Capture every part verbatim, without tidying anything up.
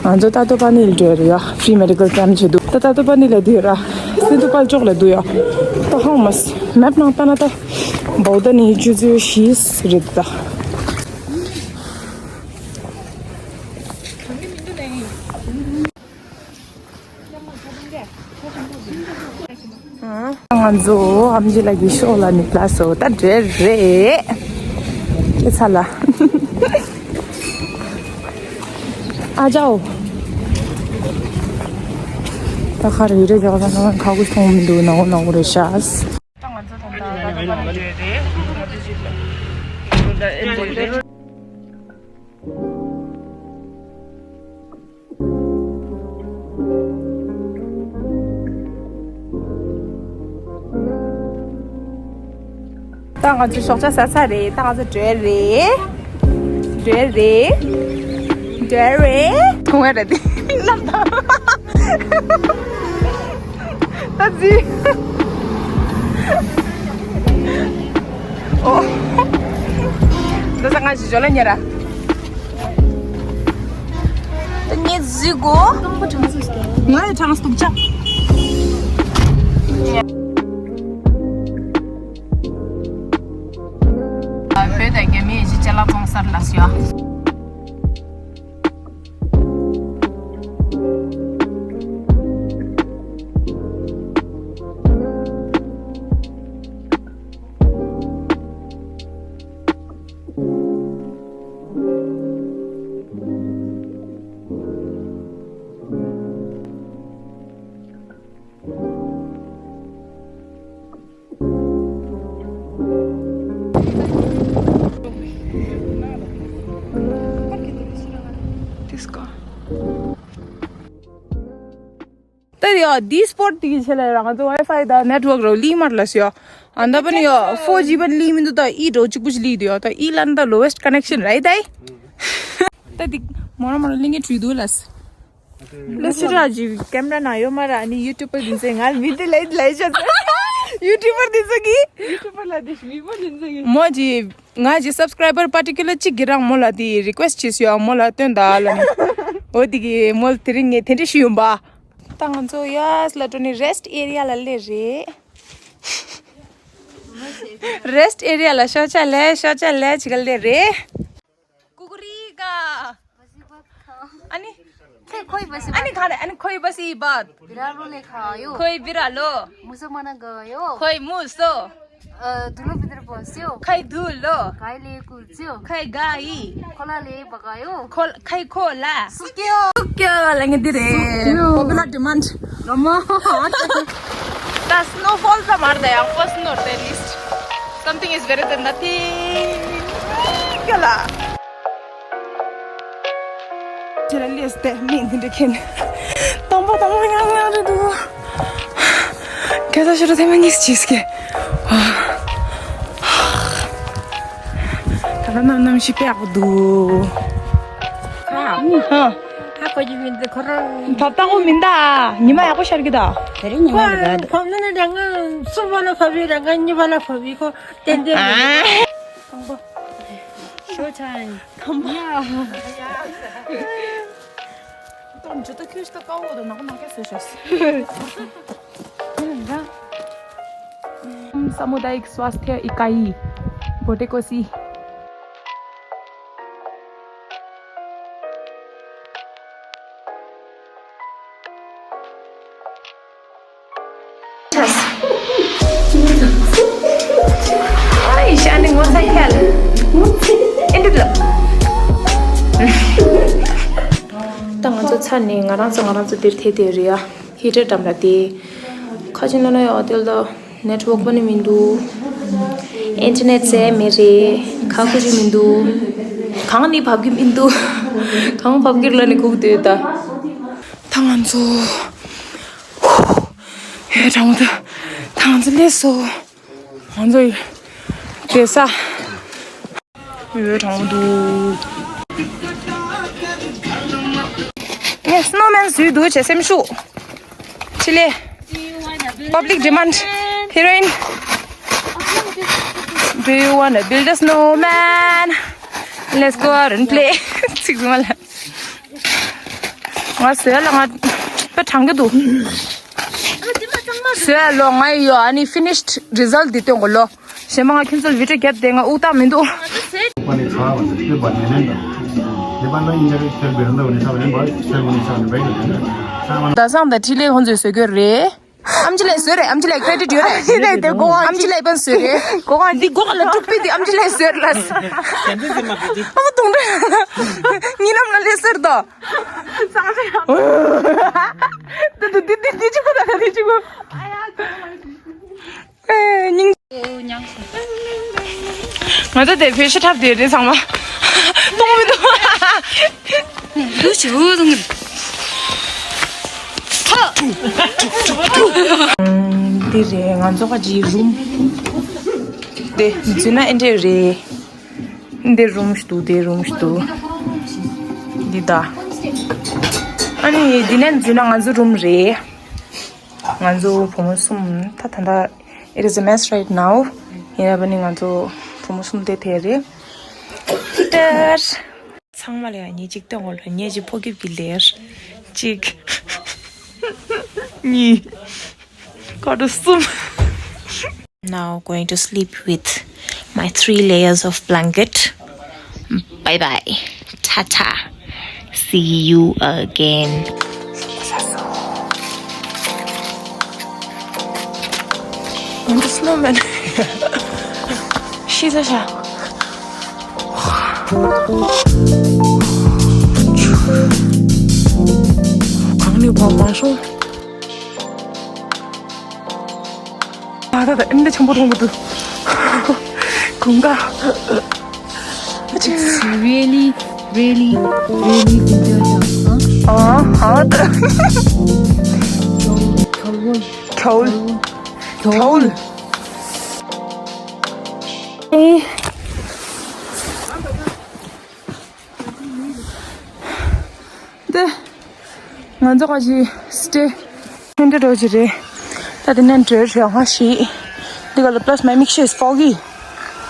ང་ཚོ་ཏ་ཏོ་པ་ནི་ལ་འགྲོ་ཡ་རེད་ཡ། ཧྥི་རི་མེ་ཌི་ཀལ་ཀེམ་བྱེད་འདུག་ད་ཏ་ཏོ་པ་ནི་ལ་འདི་ར་སི་ཏུ་པལ་ཅོག་ལ་འདུག་ཡ། ད་ཧང་མ་སི་མེབ་ནང་ལྟ་ན་ད་བོ་ད་ནི་ཆུ་ཚོད་བཞི་རེད་ད། ང་ཚོ་ཨམ་ཆི་ལགས་ཀྱི་ཤོག་ལ་ནི་ལ་སོ་ད་འདྲེ་རེད། ཁྱེད་ཚ་ལ། ཨ་ཅའོ། ད་ཁ་རེ་རེ་རྒྱག་ས་ན་ཁ་གུ་སོང་མི་འདུག་ནའོ་ནའོ་རེ་ཤ། ད་ང་ཚོ་ད་ད་ད་ད་འདྲེ་རེད། ང་ཚོ་ཞིག་ད་ཨེ་འདྲེ་རེད། ད་ང་ཚོ་ཞོགས་ཇ་ཟ་ཚར་རེད། ད་ང་ཚོ་འགྲོ་རེད། འགྲོ་རེད། འགྲོ་རེད། མཐོང་བ་རེད་དེ། ལབ་དང་། ད་ཙི། ཨོ། ད་ས་ང་ཞིག་ཞོ་ལ་ཉེ་ར། ངས་བཟོས་གོ། ང་ཡི་གྲངས་སྟུག་ཅག་བོད་དང་རྒྱ་མིའི་གཞིས་ཆགས་ལ་ཚོང་གསར་ལ་ཞུ། ད་ཡ་འདི་སྤོ་ཊི་དེ་གི་ཆེད་ལ་ཡ་ང་ཚོ་ཝའི་ཕའི་དང་ནེཊ་ཝརཀ་རོ་ལི་མར་ལ་སི་ཡ། ཨ་ད་པ་ནི་ཡ་ཕོར་ཇི་པ་ལི་མི་འདུག་ད་ཨི་འགྲོ་གཅིག་པུ་ཞིག་ལི་འདུག་ཡ། ད་ཨི་ལ་ད་ལོ་ཝེ་སི་ཊི་ཀ་ནེག་ཤན་རའི་ད་ཨི། ད་དེ་མོ་ར་མོ་ར་ལི་ངེ་བྲིས་འདུག་ལ་སི། ལ་སི་ར་ཇི་ཀེམ་ར་ན་ཡོད་མ་ར་ནི་ཡུ་ཊུབ་པར་དེ་ཚོ་ང་མི་དེ་ལ་ལ་ཤ་ཡུ་ཊུབ་པར་དེ་ཚོ་གི་ཡུ་ཊུབ་པར་ལ་དེ་མི་པོ་དེ་ཚོ་གི་མོ་ཇི། ང་གི་སབ་སི་ཀ་རའི་བར་པར་ཊི་ཀུ་ལར་གཅིག་གིས་རང་མོ་ལ་དེ་རི་ཀུ་ཨེ་སི་ཊི་བྱས་སོང་ཡ། མོ་ལ་སྟོན་ད་ལ་ནི། འོ་དེ་གི་མོ་ལ་དེ་རིང་ངས་དེ་འདྲ་ཞུས་ཡོང་པ། ད་ང་ཚོ་ཡ་སི་ལ་འགྲོ་ནི་རེ་སི་ཊི་ཨེ་རི་ཡ་ལ་སླེབས་རེད། རེ་སི་ཊི་ཨེ་རི་ཡ་ལ་ཤོག་ཅ་ལེ་ཤོག་ཅ་ལེ་ཅིག་ག་སླེབས་རེད། ཀུ་ཀུ་རི་ཀ། ཨ་ནི། ཁོའི་བ་སི་ཨ་ནི་ག་རེ་ཨ་ནི་ཁོའི་བ་སི་བ། བི་ར་ལོ་ལེ་ཁ་ཡོ། ཁོའི་བི་ར་ལོ། མུ་ས་མ་ན་ག་ཡོ། ཁོའི་མུ་སོ། ཨ་དུ་ལོ་བི་དར་བ་སི་ཡོ། ཁའི་དུ་ལོ། གའི་ལེ་ཀུ་སི་ཡོ། ཁའི་ག་ཡི། ཁོ་ལ་ལེ་བ་ག་ཡོ། ཁོ་ཁའི་ཁོ་ལ། སུ་ཀེ་ཡོ། སུ་ཀེ་ཡོ་ལ་ངེ་དི་རེ། པོ་པུ་ལར་ཌི་མཱན་ཌི། ལོ་མོ། ད་སི་ནོ་ཕོལ་ཙམ་མ་རེད་ཡང་ཕར་སི་ནོ་ཨེཊ་ལིསི་ཊི། Something is better than nothing. ཀྱ་ལ། ཁྱེད་ལ་ལས་དེ་མིང་འདི་འདྲ་མཁན། དང་པོ་དང་པོ་ཉག་ཉག་རེད་འདུག་ཁྱེད་ཚོ་ཤི་རུ་ཐེངས་མ་གཉིས་ཅིས་ཀྱི། ད་ལྟ་ནམ་གནམ་གཤིས་དཔེ་ཡག་པོ་འདུག་ཧ། ཧ་གོ་གི་མི་འདུག་ཁོ་རང་། ད་ལྟ་གོ་མི་འདུག་ཉི་མ་ཡག་པོ་ཤར་གི་ད། དེ་རིང་ཉི་མ་རེད་ག་ཁོ་ཁོ་ནི་ནི་རང་ག་གསུམ་པ་ལ་བབས་ཡོད། རང་ག་གཉིས་པ་ལ་བབས་ཡོད། ཁོ་ཏན་ཏན་མི་འདུག་དང་པོ། ཞོ་ཆ་ཡིན། དང་པོ། ཏོང་ཇུ་ཏ་ཁྱོད་ཤི་ཏ་ཀ་འོ་དང་ནག་ནག་ཀྱ་སོ་ཤ་སི། सामुदायिक स्वास्थ्य इकाई भोटेकोसी। ཨ་ཡི་ཤ་ནི་ངོ་ཚ་ཁྱལ། ཨེ་འདི་ལ། ད་ང་ཚོ་ཚར་ནས་ང་རང་ཚོ་ང་རང་ཚོ་འདིར་ཐེ་དེ་རེད་ཡ། ཧི་ཊར་འགྲམ་ལ་དེ། ཁ་ཆེ་ནོ་ནོ་ཡ་ཨོ་ཏེལ་ད་ནེཊ་ཝརཀ་པ་ནི་མི་འདུག་ཨིན་ཊར་ནེཊ་ཟེར་མེད་རེད། ཁ་ཁུ་ཅི་མི་འདུག་གང་ནི་བབ་གི་མི་འདུག་གང་བབ་གི་ལ་ནི་སྒུག་སྡོད་ད། ད་ང་ཚོ། ཧེ་གྲང་མོ་ད། ད་ང་ཚོ་སླེབས་སོ། ང་ཚོ་ཡི་བསྡད་ས། ཡོད་གྲང་མོ་འདུག་ངས་སི་ནོ་མེན་བཟོས་འདུག་བྱས་སེམས་ཤུགས། ཆི་ལེ། Public demand. Heroine. Do you wanna build a snowman? Let's go out and play. ཚིག་མ་ལ། ང་བཟོས་ལ་ང་དཔེ་དྲང་གི་འདུག་བཟོས་ལོ། ང་ཡི་ཡོ་ཨ་ནི་ཕི་ནིཤ་རི་ཛལ་འདི་སྟོན་གོ་ལོ། གཞན་པ་ང་ཁྱོད་ཚོ་ལ་བི་ཌིའོ་བརྒྱབ་བསྡད། ང་དབུགས་ཐག་མི་འདུག་ད་སང་དང་ཁྲི་ལེ་ཁོང་ཚོས་བཟོས་གི་རེད། ཨམ་ཆི་ལེ་བཟོས་རེད། ཨམ་ཆི་ལེ་ཀྲེ་ཌིཊ་ཡོད་རེད། ཨམ་ཆི་ལེ་ཨམ་ཆི་ལེ་བཟོས་རེད། འདི་སྒོ་ཁ་ལ་དཀྲུག་པའི་འདི་ཨམ་ཆི་ལེ་བཟོས་རེད་ལ། ཨ་མ་དུང་རེད། ཉི་ནམ་ལ་ལས་ཟེར་དོ། འདི་འདི་འདི་འདི་གཅིག་པོ་ད་འདི་གཅིག་པོ། ཨེ་སྙིང་། ང་ཚོ་དེ་བེད་ཤ་འཐབ་དེ་རེད་ཚང་མ། གཏོང་མི་འདུག་འདུག་ཅིག་འུ་གཏོང་གི་འདི་རེད་ང་ཚོ་ཁ་ཅིག་རུམ། དེ་འཛུལ་ན་ཨེ་འདྲས་རེད། འདི་རུམ་ཞིག་འདུག་འདི་རུམ་ཞིག་འདུག་འདི་ད། ཨ་ནི་འདི་ནས་འཛུལ་ན་ང་ཚོ་རུམ་རེད། ང་ཚོ་བུ་མོ་གསུམ་ད་ད་ད། It is a mess right now. ཡིན་ན་བ་ནི་ང་ཚོ་བུ་མོ་གསུམ་དེ་དེ་རེད། ཏེར། ཚང་མ་ལ་ཡང་ཉེ་གཅིག་སྟོན་གོ་ལ་ཉེ་གཅིག་ཕོ་སྐྱིབས་ཀྱི་ལེར། གཅིག་གཉིས། ཀ་ཏོ་གསུམ། Now going to sleep with my three layers of blanket. Bye bye. Ta ta. See you again. I'm the snowman. She's a shark. གང་ནས་བང་བང་སོང་། ཨ་ད་ད་ཨིན་ད་ཆང་པོ་འཐུང་གི་འདུག་གོང་ཀ It's really, really, really dangerous, huh? ཨ་ཨ་ད། ཁྱོལ། ཁྱོལ། ཁྱོལ། ཨེ། དེ། ང་ཚོ་ག་ཅི་སི་ཊེ་ཧན་ཌེ་ཌོ་ཅི་རེད། ད་དེ་ནས་འགྲོ་རེད་ང་ཞིག་འདི་ག་ལ་plus my mixture is foggy.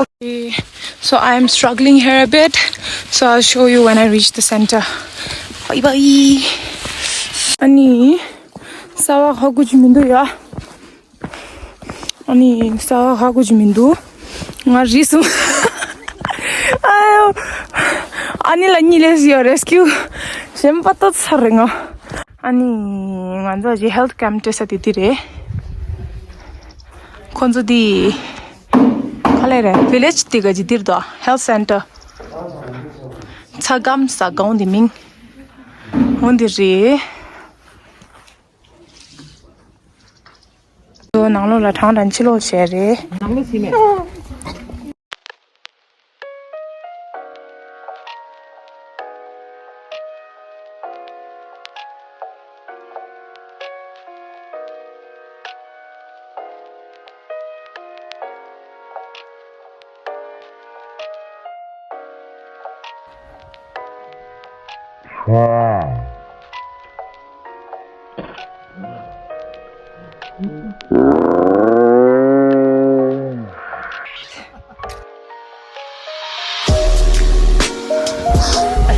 Okay, so I am struggling here a bit. So I'll show you when I reach the center. Bye bye. ཨ་ནི། ས་བ་ཧ་གོ་ཅི་མི་འདུག་ཡ། ཨ་ནི་ས་ཧ་གོ་ཅི་མི་འདུག་ང་རིལ་སོང་། ཨ་ཡོ། ཨ་ནི་ལ་གཉིད་ལས་ཡོད་རེ་སི་ཀིའུ། གཞན་པ་ཏོ་ཚར་རེད་ང་། ཨ་ནི་ང་ཚོ་ཅི་ཧེལ་ཐི་ཀེམ་སྤྲད་ས་དེ་དེ་རེད། ཁོ་ཚོ་དེ་ག་ལེ་རེད། བི་ལེཇ་དེ་ག་ཅི་དེ་རེད་དོ། ཧེལ་ཐི་སེན་ཊར། ཚ་སྐམ་ས་གང་དེ་མིང་། འོ་དེ་རེད། ནང་ལོགས་ལ་གྲང་དང་ཕྱི་ལོགས་བྱས་རེད། ནང་ལོགས་ཕྱི་མེད།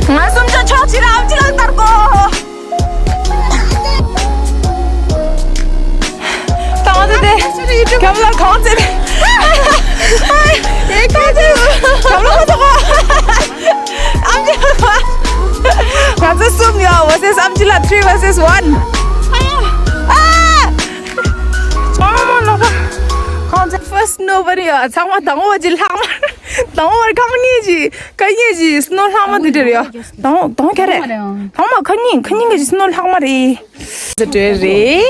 ང་གསུམ་ཆ་ཕྱོགས་གཅིག་ལ་ཨམ་ཆི་ལགས་ལྟར་གོ། ད་ང་ཚོ་དེ་རྒྱབ་ལ་གང་བཙལ། ཨེ་གང་བཙལ། རྒྱབ་ལ་གང་བཙལ་གོ། ཨམ་ཆི་ལགས། ང་ཚོ་གསུམ་ཡོད། versus ཨམ་ཆི་ལགས། three versus one. ཨ། ཚང་མ་ལོག་པ། གང་བཙལ། first nobody ཡོད། ཚང་མ་དང་པོ་ཅིག་ལྷག་མ། དང་པོ་བར་ཁང་གཉིས་ཀྱི་ཁ་གཉིས་ཀྱི་སྣོད་ལྷག་མ་དེ་འདྲ་རེད། དང་དང་ག་རེད། དང་མ་ཁ་གཉིས་ཁ་གཉིས་ཀྱི་སྣོད་ལྷག་མ་རེད། དེ་འདྲ་རེད།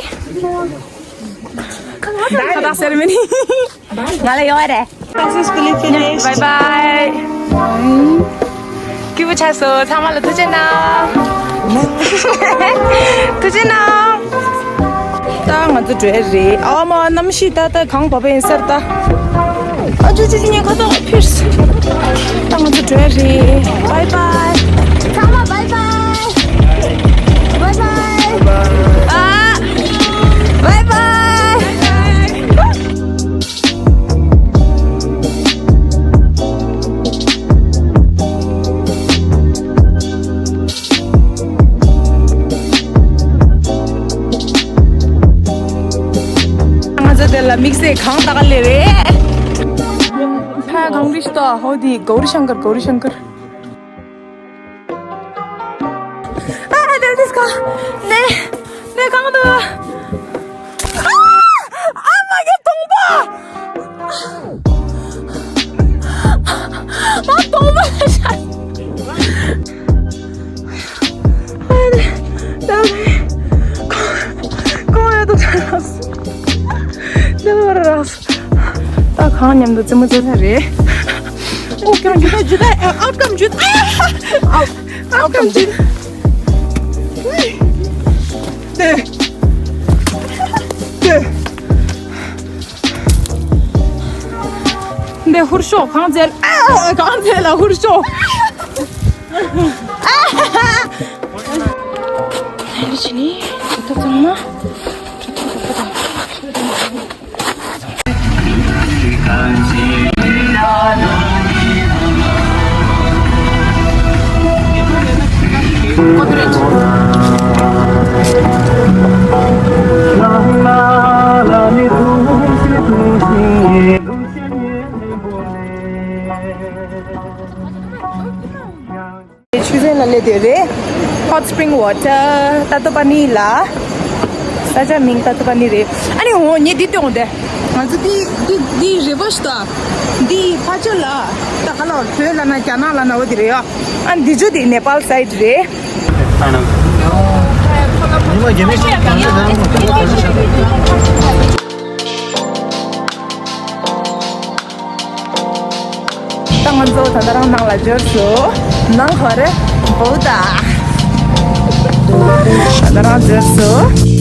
ཁ་བཏགས་སེ་རེ་མོ་ནི། ང་ལ་ཡོད་རེད། Successfully finished. Bye bye. སྐྱིད་པོ་ཆགས་སོང་། ཚང་མ་ལ་ཐུགས་རྗེ་གནང་། ཐུགས་རྗེ་གནང་། ད་ང་ཚོ་འགྲོ་ཡ་རེད། ཨ་མ་གནམ་གཤིས་ད་ལྟ་གངས་བབས་པ་ཡིན་ས་རེད་ད། ཨ་ཅོ་ཅོ་ཅོ། ངའི་ཁ་དོག་ཕིར་སོང་། ད་ང་ཚོ་འགྲོ་ཡ་རེད། Bye bye. ཚང་མ་bye bye. Bye bye. ཨ། Bye bye. དམིགས་བསལ་གང་ལྟ་ག་ལེ་རེད། ཕ་གང་རིས་ཏོ་ཧོ་དི་གོ་རི་ཤང་ཀར་གོ་རི་ཤང་ཀར། ཨ་དེ་དིས་གང་ནེ་ནེ་གང་དུ། ཨ་མ་གི་དོང་པ། ཨ་དོང་པ་ལ་ཤར། ཨ་ནི་ད་ནི་ཁོང་ཡོད་དོ་ད་རགས། ད་རགས། ད་གང་མཉམ་དུ་རྩེད་མོ་རྩེ་ས་རེད། ཨོ་ཀམ་ཇུ་ད་ཇུ་ད་ཨའུ་ཀམ་ཇུ་ད། ཨའུ་ཀམ་ཇུ། ཏེ། ཏེ། འདི་ཧུར་ཤོག་གང་ཚེ་ལ་གང་ཚེ་ལ་ཧུར་ཤོག་ཨ་ཧ་ཧ། ཨ་ནི་ཕྱི་ནས་ད་ཚང་མ། ཆུ་ཚན་ལ་སླེབས་དེ་རེད། Hot spring water ཏ་ཏོ་པ་ནི་ལ། ས་ཆ་མིང་ཏ་ཏོ་པ་ནི་རེད། ཨ་ནི་འོ་ངས་འདི་སྟོན་དེ། ང་ཚོ་འདི་འདི་འདི་རི་བོ་ཞིག་ཏོ། འདི་ཕ་ཆོ་ལ། ད་ཧ་ལོ་བོད་ལ་ན་རྒྱ་ནག་ལ་ན་འོ་དེ་རེད་ཡ། ཨ་འདི་ཆོ་དེ་ནེ་པཱལ་སའིཌ་རེད། ཉི་མ་རྒྱ་མི་ཞིག་གང་ལ་ན་མ་གང་ལ་ན་ཤ། ད་ང་ཚོ་ད་ལྟ་རང་ནང་ལ་འབྱོར་སོང་། ནང་ཧོ་རེ་བོ་ད། ད་ལྟ་རང་འབྱོར་སོང་།